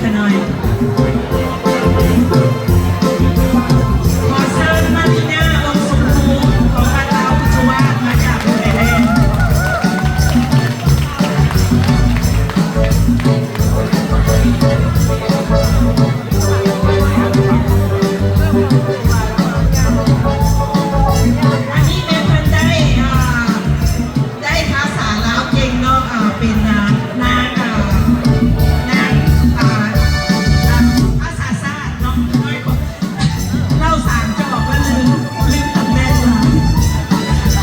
ຂະນ້ອຍ. ຂໍເຊີນມາລີນາ ວົງສົມພູ ຂອງບ້ານລາວພຸດທະວາດ ມາຈາກເມືອງໄອແລນ. ອັນນີ້ແມ່ນເພິ່ນໄດ້ ອ່າ ໄດ້ພາສາລາວເກັ່ງເນາະ ເປັນນາງ ນາງ ນາງ ພາສາຊາດເນາະ ເລົ່າສາມຈອກແລ້ວລືມ ລືມຕຳແໜ່ງລາວ.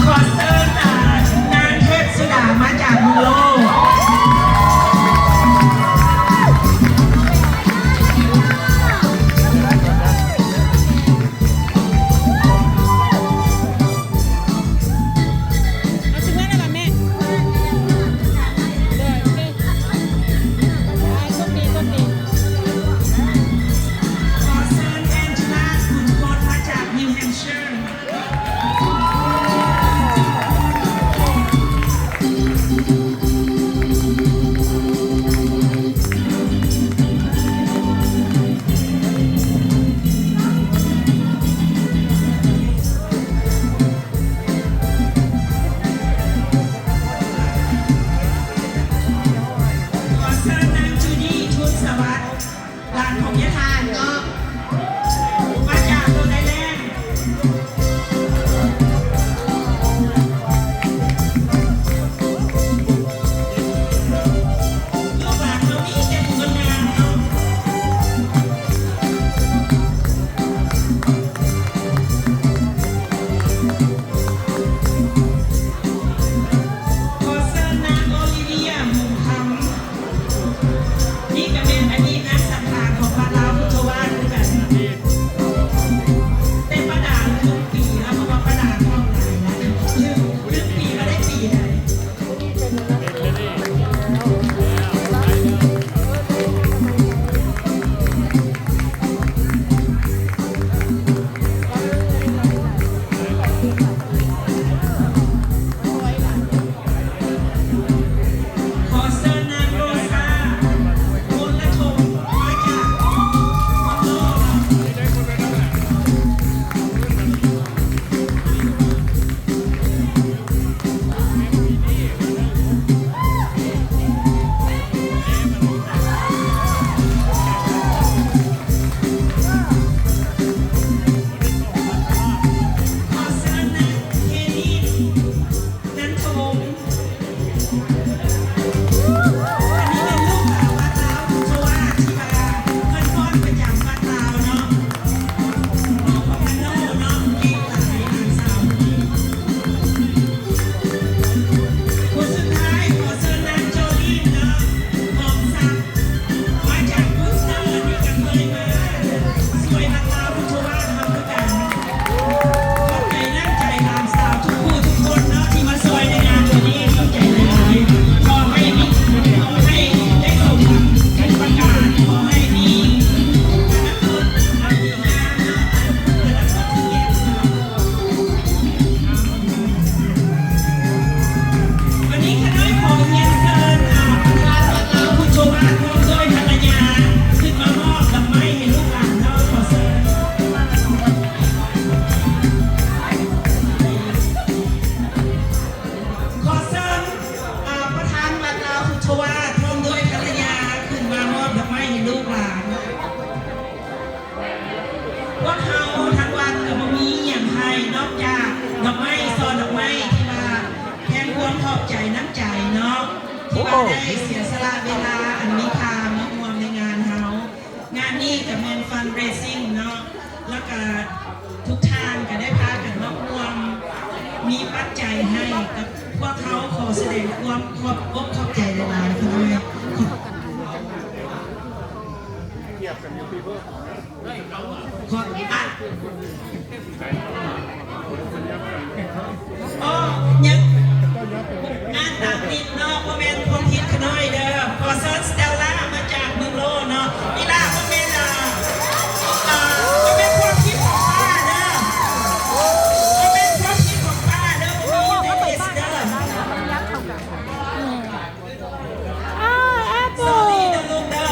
ຂໍເຊີນນາງເທບສຸດາ ມາຈາກເມືອງໂລ. ເອົາຊິເມືອແລ້ວບໍ່ແມ່? ໂດຍ ໂອເຄ ໂຊກດີ ໂຊກດີ. ຂໍເຊີນແອນເຈລາ ຂຸນພົນ ມາຈາກນິວແຮມເຊີ. ຂໍເຊີນນາງຈູດີ ທູນສະຫວັດ ຫຼານຂອງຍາທ່ານເນາະ ມາຈາກໂຣດໄອແລນ. ລູກຫຼານເຮົາມີແຕ່ຜູ້ງາມໆເນາະ. ຂໍເຊີນນາງໂອລິເວຍ ມຸງຄຳ. ນີ້ກໍແມ່ນອະດີດນັກສັງຂານຂອງບ້ານລາວພຸດທະວາດຄືກັນ ແຕ່ປ້າດາລືມປີແລ້ວ ເພາະວ່າປ້າດາທ້ອງຫຼາຍແລ້ວ ລືມ ລືມປີວ່າໄດ້ປີໃດ. ຂໍເຊີນນາງໂຣຊາ ໂມລະທົງ ມາຈາກເມືອງໂລ. ຂໍເຊີນນາງເຄລີນ ນັນທະວົງ. ອັນນີ້ແມ່ນລູກສາວບ້ານລາວ ເພາະວ່າທີ່ວ່າເພິ່ນຟ້ອນປະຈຳບ້ານລາວເນາະ ລູກຂອງພັນໂນເນາະ ເກັ່ງຫຼາຍ ຫຼານສາວຄົນນີ້. ຄົນສຸດທ້າຍ ຂໍເຊີນນາງໂຈລີນເນາະ ຫອມສັກ. ມາຈາກບູສເຕີ ອັນນີ້ກໍເຄີຍມາຊ່ວຍນັກລາວພຸດທະວາດເຮົາຄືກັນ. ຂອບໃຈນ້ຳໃຈຫຼານສາວທຸກຜູ້ທຸກຄົນເນາະ ທີ່ມາຊ່ວຍໃນງານມື້ນີ້ ຂອບໃຈຫຼາຍໆ. ຂໍໃຫ້ມີ ຂໍໃຫ້ໄດ້ສົມຫວັງທຸກປະການ ຂໍໃຫ້ມີອະນາຄົດອັນດີງາມເນາະ ອະນາຄົດທີ່ແຈ່ມໃສ. ວັນນີ້ຂ້ານ້ອຍຂໍຮຽນເຊີນ ອ່າ ປະທານວັດລາວພຸດທະວາດ ພ້ອມດ້ວຍພັນລະຍາ ຂຶ້ນມາມອບດອກໄມ້ໃຫ້ລູກຫຼານເຮົາ. ຂໍເຊີນ ຂໍເຊີນ ອ່າ ປະທານວັດລາວພຸດທະວາດ ພ້ອມດ້ວຍພັນລະຍາ ຂຶ້ນມາມອບດອກໄມ້ໃຫ້ລູກຫຼານ. ພວກເຮົາທາງວັດກໍບໍ່ມີຫຍັງໃຫ້ ນອກຈາກດອກໄມ້ ຊ່ອດອກໄມ້ ທີ່ວ່າແທນຄວາມຂອບໃຈນ້ຳໃຈເນາະ ທີ່ວ່າໄດ້ເສຍສະຫຼະເວລາອັນມີຄ່າມາຮ່ວມໃນງານເຮົາ. ງານນີ້ກໍແມ່ນ fundraising ເນາະ ແລ້ວກໍທຸກທ່ານກໍໄດ້ພາກັນມາຮ່ວມມີປັດໄຈໃຫ້ກັບພວກເຮົາ. ຂໍສະແດງຄວາມຂອບອົກຂອບໃຈຫຼາຍໆ ຂອບ ຂໍ ອ່ະ ອໍ ຍັງ ອ່ານຕາມຕິດເນາະ ບໍ່ແມ່ນຄວາມຜິດຂະນ້ອຍເດີ. ຂໍເຊີນສະເຕລລາ ມາຈາກເມືອງໂລເນາະ. ອີ່ຫຼ້າ ບໍ່ແມ່ນ ອ່າ ບໍ່ແມ່ນຄວາມຜິດຂອງປ້າເດີ ບໍ່ແມ່ນຄວາມຜິດຂອງປ້າເດີ ບໍ່ມີຢູ່ໃນລິດເດີ. ອ້າວ ແອັບເປິ້ນ Sorry ເດີລູກເດີ.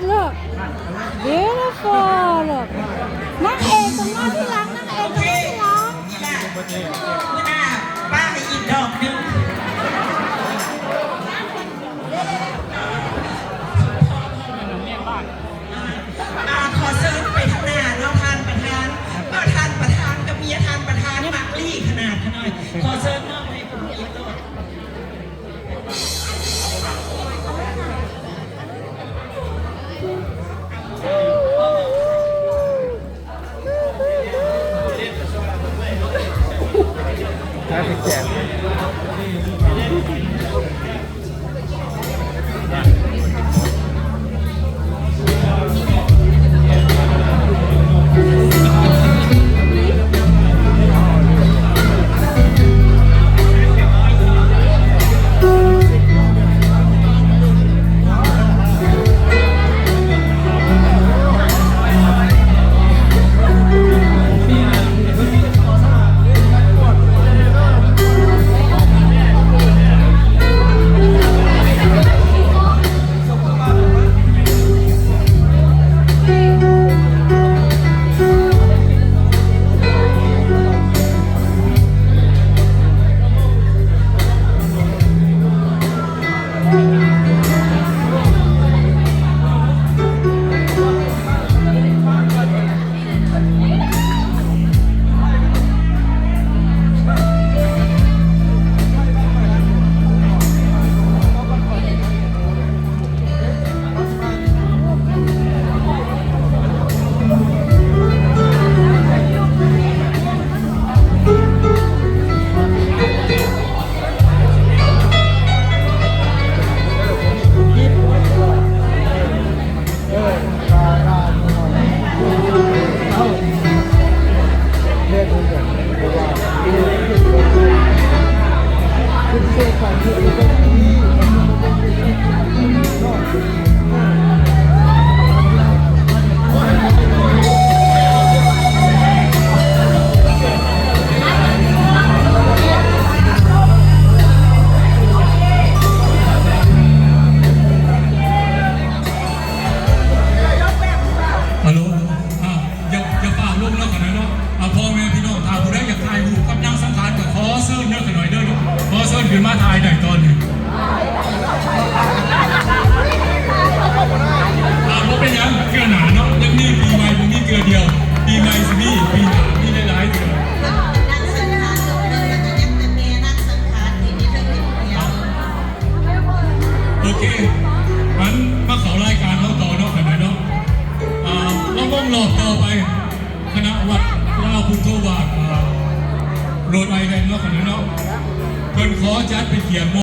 Look. Beautiful. Look. ນາງເອກຕ້ອງມາທີຫຼັງ ນາງເອກຕ້ອງມາທີຫຼັງ. ໂອເຄ ອີ່ຫຼ້າ ມື້ໜ້າປ້າໃຫ້ອີກດອກໜຶ່ງ. ອ່າ ຂໍເຊີນໄປທາງໜ້າເນາະ ທ່ານປະທານ. ເອີ ທ່ານປະທານກັບເມຍທ່ານປະທານມັກລີ້ຂະໜາດຂະໜ້ອຍ. ຂໍເຊີນມອບໃຫ້ຜູ້ເອກໂລດ. ຮັລໂຫຼ ອ່າ ຢ່າ ຢ່າຟ້າວລົງເນາະ ຂະໜ້ອຍເນາະ. ອ່າ ພໍ່ແມ່ພີ່ນ້ອງ ຖ້າຜູ້ໃດຢາກຖ່າຍຮູບກັບນາງສັງຂານ ກໍຂໍເຊີນເດີ ຂະໜ້ອຍເດີ. ຂໍເຊີນຂຶ້ນມາຖ່າຍໄດ້ຕອນນີ້. ອ່າ ບໍ່ເປັນຫຍັງ ເທື່ອໜ້າເນາະ. ຍັງມີປີໃໝ່ ບໍ່ມີເທື່ອດຽວ. ປີໃໝ່ຊິມີ ປີໜ້າມີຫຼາຍໆເທື່ອ. ໂອເຄ ອັນ ມາເຂົ້າລາຍການເຮົາຕໍ່ເນາະ ຂະໜ້ອຍເນາະ. ອ່າ ລຳວົງລອບຕໍ່ໄປ ຄະນະວັດລາວພຸດໂທວາດ ອ່າ ໂຣດໄອແລນເນາະ ຂະໜ້ອຍເນາະ. ເພິ່ນຂໍຈັດເປັນກຽດ